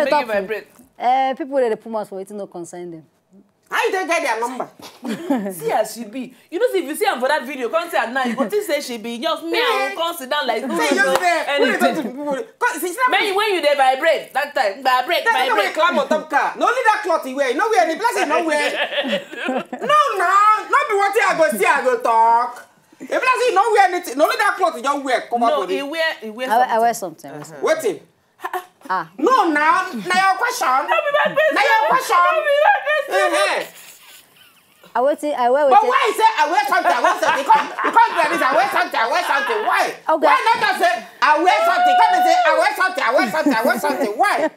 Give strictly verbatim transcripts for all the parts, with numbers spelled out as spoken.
Make you vibrate. Uh, people that they put mouth for wetin no concern them. How you don't get their number? See as she be. You know, see, if you see am for that video, come see am now. You go think say she be just me. I will come sit down like say you just there. When you talk to people, come, see, see, man, when you dey vibrate that time, vibrate, vibrate. Climb on top car. No, only that cloth you wear. You know wear any place. You know wear. No, no, not be what I go see. I go talk. If I see no wear anything, no, only that cloth you just wear. Come no, he wear, he wear. I, I wear something. Wetin? Ah. No, now, now your question. Now your question. Uh-huh. I wait, I wait. But why you say I wear something? I wear something. You can't, you can't do this. I wear something. I wear something. Why? Okay. Why not just say I wear something? Come and say I wear something. I wear something. I wear something. Why?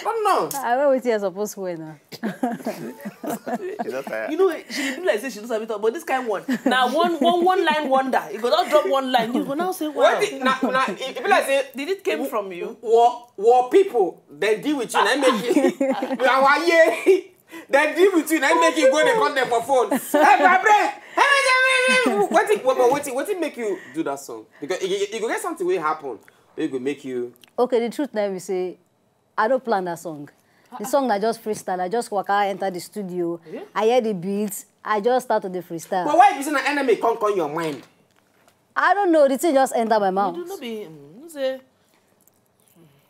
Oh no. I wear what you're supposed to wear now. You know, she dey do like say she no sabi talk, but this kind one, now one, one, one line wonder. You go not drop one line. You go now say, wow. What did, na, na, it, it be like say, did it came from you? War, war people, they deal with you. They make you. You are one year. They deal with you. They make you go. They call them for phone. Hey, my break. Hey, hey, hey, hey. What it, what, what it, what it make you do that song? Because you, you, you go get something will happen. It will make you. Okay, the truth now we say I don't plan that song. The song I just freestyle. I just walk out, enter the studio. I hear the beats. I just start to the freestyle. But why is an enemy can't call your mind? I don't know. The thing just enter my mouth. You do not be mm, say.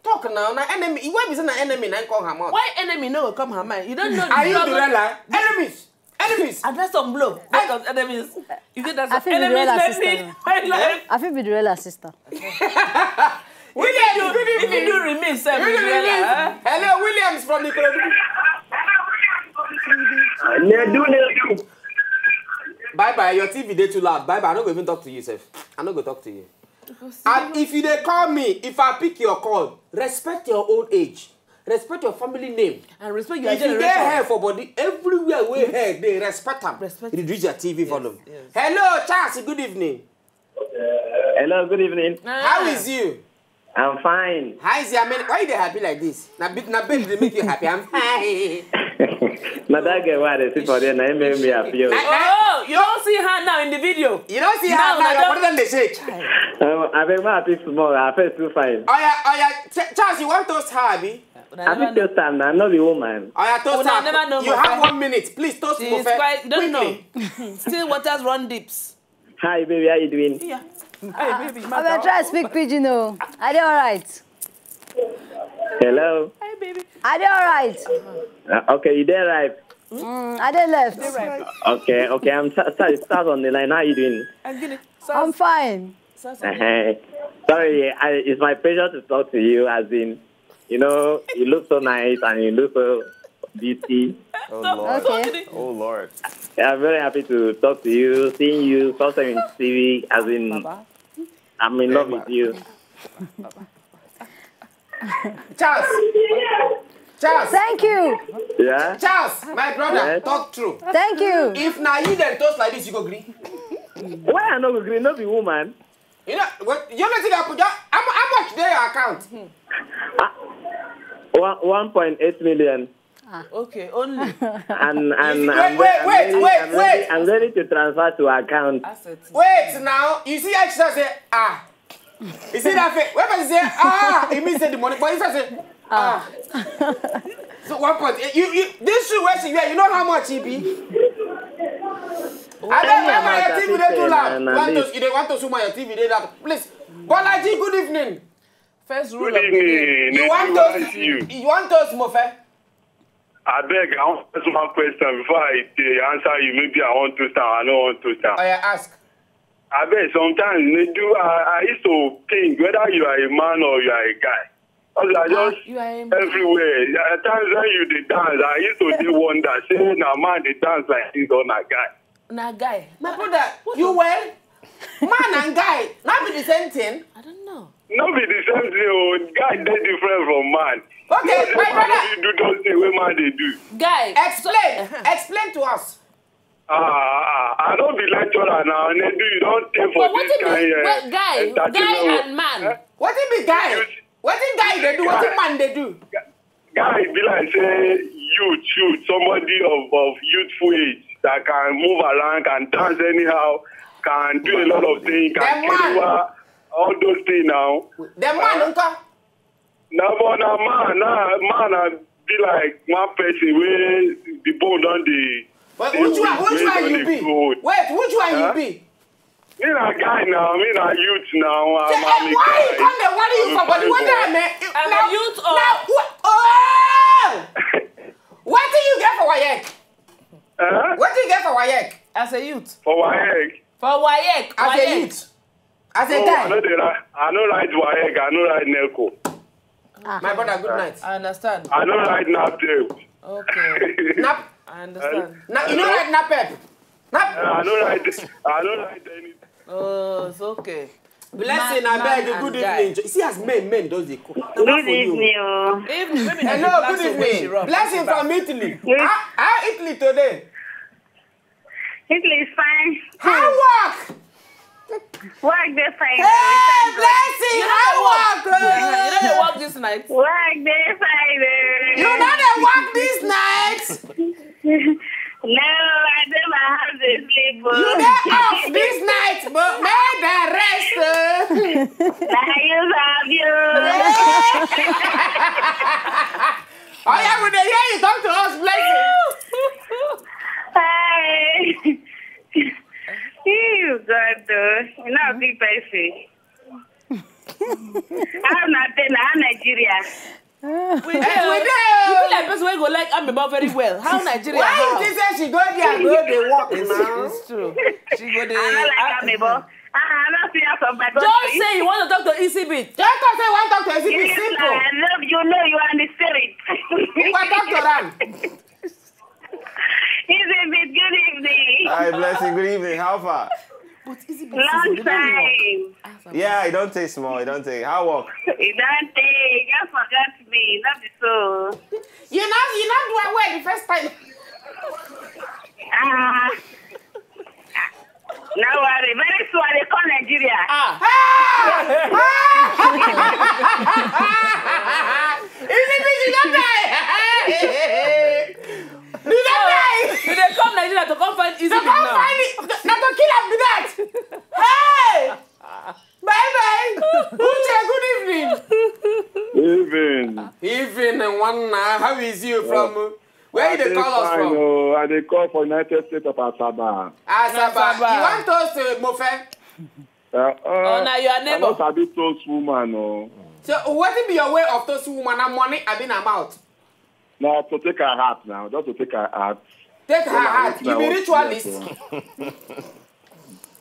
Talk now. Now enemy. Why is an enemy? Now call her mouth. Why enemy no come her mind? You don't know. Are you the real enemies? Enemies. And that's some blow. That's some enemies. You get that? I feel the real assistant. I feel the real assistant. Williams, good evening. If you do remix, sir, Williams. Hello, Williams from the Ikorodu. Nedu, Nedu. Bye bye, your T V dey too loud. Bye bye, I no go even talk to you, sef. I no go talk to you. And if you dey call me, if I pick your call, respect your old age. Respect your family name. And respect your generation. If you get hair for body, everywhere where hair, they respect them. Respect. Reduce your T V volume. Yes. Hello, Charles. Good evening. Hello, good evening. Ah. How is you? I'm fine. How is your man? Why you dey happy like this? Na big, na big dey make you happy. I'm fine. Na that girl wey dey sit for there, na him make me happy. Oh, you don't see her now in the video. You don't see her now. Your body don dey shake. Um, I beg my happy small. I feel too fine. Oh yeah, oh yeah. Ch- Charles, you want toast her, abi? I fit toast am na, no be woman. Oh yeah, toast her. You have one minute. Please toast Mofe. Quickly. Still waters run deeps. Hi, baby, how you doing? Yeah. Hey, baby, I'm gonna try speak pidgin. Oh, are they all right? Hello. Hi, baby. Are they all right? Uh, okay, you there, right? Mm, are they left? Okay, okay. I'm sorry, start on the line. How you doing? I'm fine. Uh-huh. Sorry, I, it's my pleasure to talk to you. As in, you know, you look so nice and you look so beauty. Oh Lord. Okay. Oh Lord. Yeah, I'm very happy to talk to you, seeing you, sometimes in T V. As in, Baba. I'm in love with you. Charles. Charles. Thank you. Yeah. Charles, my brother, yes. Talk true. Thank you. If now you then toast like this, you go green. Why I no go green? No be woman. You know, what, you know, see that put how, how much dey your account? One, one point eight million. Ah. Okay, only. And and wait, I'm, wait, I'm wait, ready, wait, I'm ready, wait. I'm ready to transfer to account. Assets. Wait now, you see, I just say ah. You see that face? When I say ah, it means that the money. But if I say ah, so one point. Eh, you, you, this shoe where she wear, you know how much it be? I don't know why your T V dey too loud. You want to, you dey want to sue my T V dey loud. Please, Bolaji, good evening. First rule of the day. Good evening. You want to, you want to, Mofe? I beg, I want to ask one question before I uh, answer you. Maybe I want to stand. I don't want to stand. I ask. I beg, sometimes they do. I, I used to think whether you are a man or you are a guy. Because I just you are a everywhere. At times when you dey dance, I used to dey wonder, say na man dey dance like this or na guy. Na guy. My brother, you well? Man and guy, not be the same thing. I don't know. No be the same thing. Oh, guy dey different from man. Okay, my brother. You do those things wey man dey do. Guy, explain. Explain to us. Ah, ah, I don't be lecturer now. Nedu, you don't take for this kind of guy, guy and man. What it be guy? What it guy they do? What it man they do? Guy be like say youth, youth, somebody of, of youthful age that can move around, can dance anyhow, can do a lot of things, can all those things now. The man, uncle. Na but na man, na man, na be like one person wey the bone don dey. But which one, which one you be? Wait, which one you be? Me na guy now, me na youth now. I'm, I'm a Why you guy. come dey worry you for body? What that man? I'm a youth or Now, wh- oh! What do you get for WAEC? Eh? What do you get for WAEC? As a youth. For WAEC. For WAEC. As a WAEC. Youth. As a Oh, I guy. no dey write. I no write WAEC. I no write NECO. My brother, good night. I understand. I no write NAPTEP. Okay. Nap. I understand. Na, you know like NAPEP. Nap. I no write. I no write anything. Oh, it's okay. Blessing, I beg you, good evening. See as men, men just dey call. Good evening. Oh. Evening, maybe Hello, good evening. Blessing from Italy. How, how Italy today? Italy is fine. How work? Work dey fine. Hey, blessing, how work? You know they work this night. Work dey fine. Eh. You know they work this night. No, I dey my house dey sleep. Oh. You dey off this night, but make the rest. Uh. Na you have you. Oh yeah, we dey hear you talk to us, blessing. Hi. You God though. You know big person. How na dey na Nigeria? We dey. You feel like person wey go like amebo very well. How Nigeria? Why How? You think say she go there go dey work It's, now? It's true. She go dey. I no like amebo. Ah, I no see her for my country. Just say you want to talk to E C B. Just talk say you wan talk to E C B. Yes, Simple. I love you. Know you are in the spirit. Go talk to am. Is it bit? Good evening. Hi, blessing. Good evening. How far? But E C B. Long time. Yeah, I don't taste small. I don't take. How work? You don't take. Just forget me. Not be so. You know, you know do well the first time. Ah. No worry. Very soon I dey come Nigeria. Ah. Is it me? You don't die. You don't die. You dey come Nigeria to come find E C B So come now. Find it. Not to kill am be that. Hey. Bye bye. Uche, good evening. Evening. Evening, one now. How is you from? Where you dey call us from? Oh, I dey call for United States of Asaba. Asaba. Asaba. You want us to Mofe? Uh, uh, Oh, na your I neighbor. no sabi toast woman o. So wetin be your way of toast woman? Na money abi na mouth? Na to take her heart now, just to take her heart. Take her Well, I heart. want You be my ritualist. own.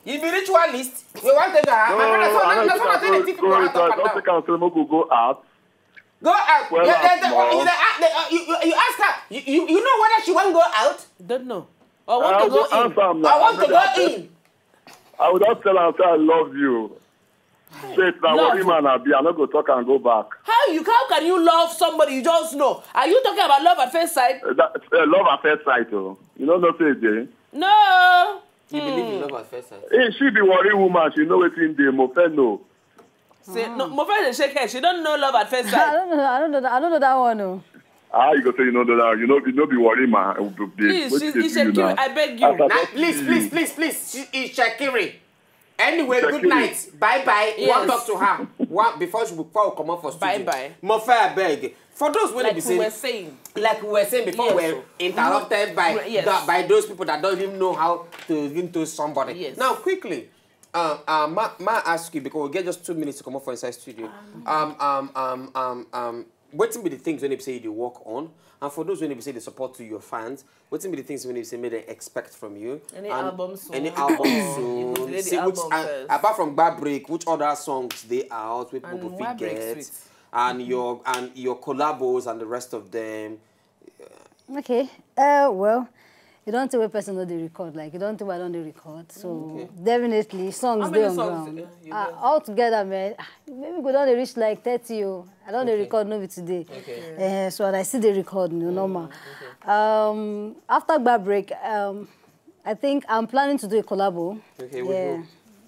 You be ritualist. You wan take her heart? No, My brother, that's what I I don't that's what I think tell the I people go for ritual. talk Don't about. Take am say make we go out. Go out. Well, Yeah, out they- they- now. you, dey ask- they- uh, you, you, you ask her. You, you, you know whether she wan go out? Don't know. Or want I to will go in. answer am now. I want to know go that. In. I will just tell am say I love you. Straight na Love. Worry man I be. I no go talk and go back. How you? How can you love somebody you just know? Are you talking about love at first sight? Uh, That, uh, love at first sight o. You no know say e dey. No. You believe in love at first sight? Hey, she be Worry woman. She know wetin dey. Mofe no. Say no. Mofe dey shake head. She don't know love at first I sight. Don't know. I don't know. That, I don't know that one. Oh. Ah, you go say you no know that. You know, you no be Worry man. Please, she's, she's Shakira. I beg you. Now, please, please, please, please. She is Shakiri. Anyway, good Shakiri. Night. Bye bye. Yes. One talk to her. One before she will come for studio. Bye bye. Mofe, I beg. For those when Like be we saying, were saying. Like we were saying before, Yes. we were interrupted by Yes. that, by those people that don't even know how to even to somebody. Yes. Now, quickly, um, uh, ma, ma ask you because we get just two minutes to come up for inside studio. Um, um, um, um, um, wetin be the things when they say you work on, and for those when they say they support to your fans, wetin be the things when they say may they expect from you? Any And album soon? Any album soon? Delay the See, which, album uh, first. Apart from Bad Break, which other songs they out? Which people And fit Why Break get? Sweet? And your and your collabos and the rest of them. Okay. Uh, well, you don't think a person know the record. Like, you don't think I don't dey record. So definitely songs How dey many on songs, ground. Uh, you Ah, get? All together, man. Ah, maybe we don dey reach like thirty. Oh, I don dey record no be today. Okay. Uh, so I still dey record, you know, normal. Um, after Gba Break, um, I think I'm planning to do a collabo. Okay, with Yeah. who?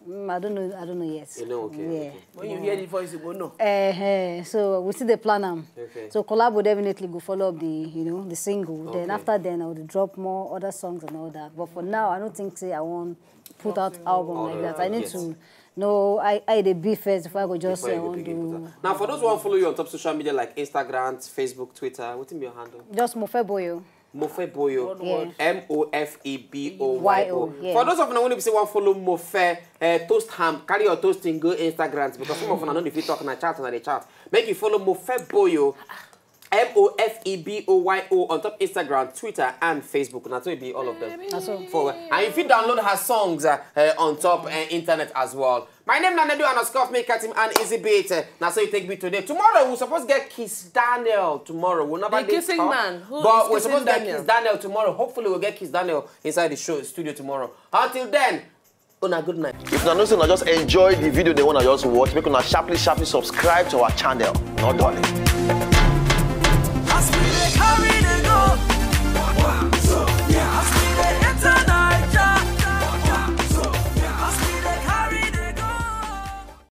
Mm, I don't know. I don't know yet. You know, okay, Yeah. Okay. When you hear the voice, you go no. Uh, so we still dey plan am. Okay. So collabo definitely go follow up the you know the single. Then Okay. After then I will drop more other songs and all that. But for now I don't think say I want put out album like All that. right, I need yes. To No, I I dey be first before I go just Before say you I go wan begin put do. am. Now, for those who wan follow you on top social media like Instagram, Facebook, Twitter, wetin be your handle? Just Mofe Boyo. Mofe Boyo. Yeah. M O F E B O Y O. Y O, yeah. For those of you wey be say wan follow Mofe, uh, toast ham, carry your toasting go Instagram because some of una no dey fit talk na chat na dey chat. Make you follow Mofe Boyo. M O F E B O Y O on top Instagram, Twitter, and Facebook. Na so e be all of them. Na so. For and you fit download her songs uh, uh, on top uh, internet as well. My name na Nedu underscore me Katim and Easy Beat. Uh, na so you take me today. Tomorrow we suppose get Kiss Daniel. Tomorrow we never The dey kissing talk, man. Who but is we kissing suppose get Daniel? Kiss Daniel tomorrow. Hopefully we'll get Kiss Daniel inside the show studio tomorrow. Until then, una good night. If una know say una just enjoy the video, they wanna just watch, make una sharply, sharply subscribe to our channel. No darling.